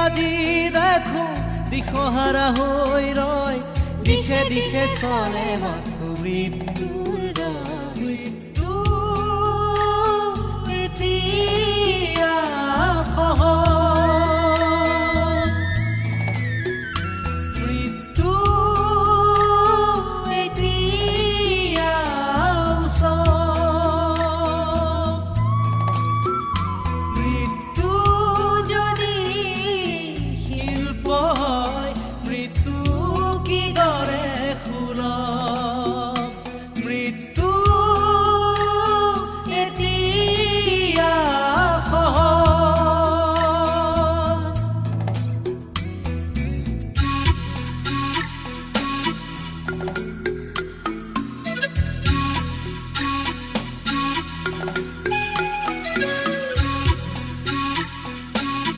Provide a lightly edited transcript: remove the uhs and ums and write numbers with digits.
আজি দেখো দিশহাৰা হৈ ৰয়, দিশে দিশে চলে মাথো মৃত্যুৰ গান। মৃত্যু এতিয়া সহজ।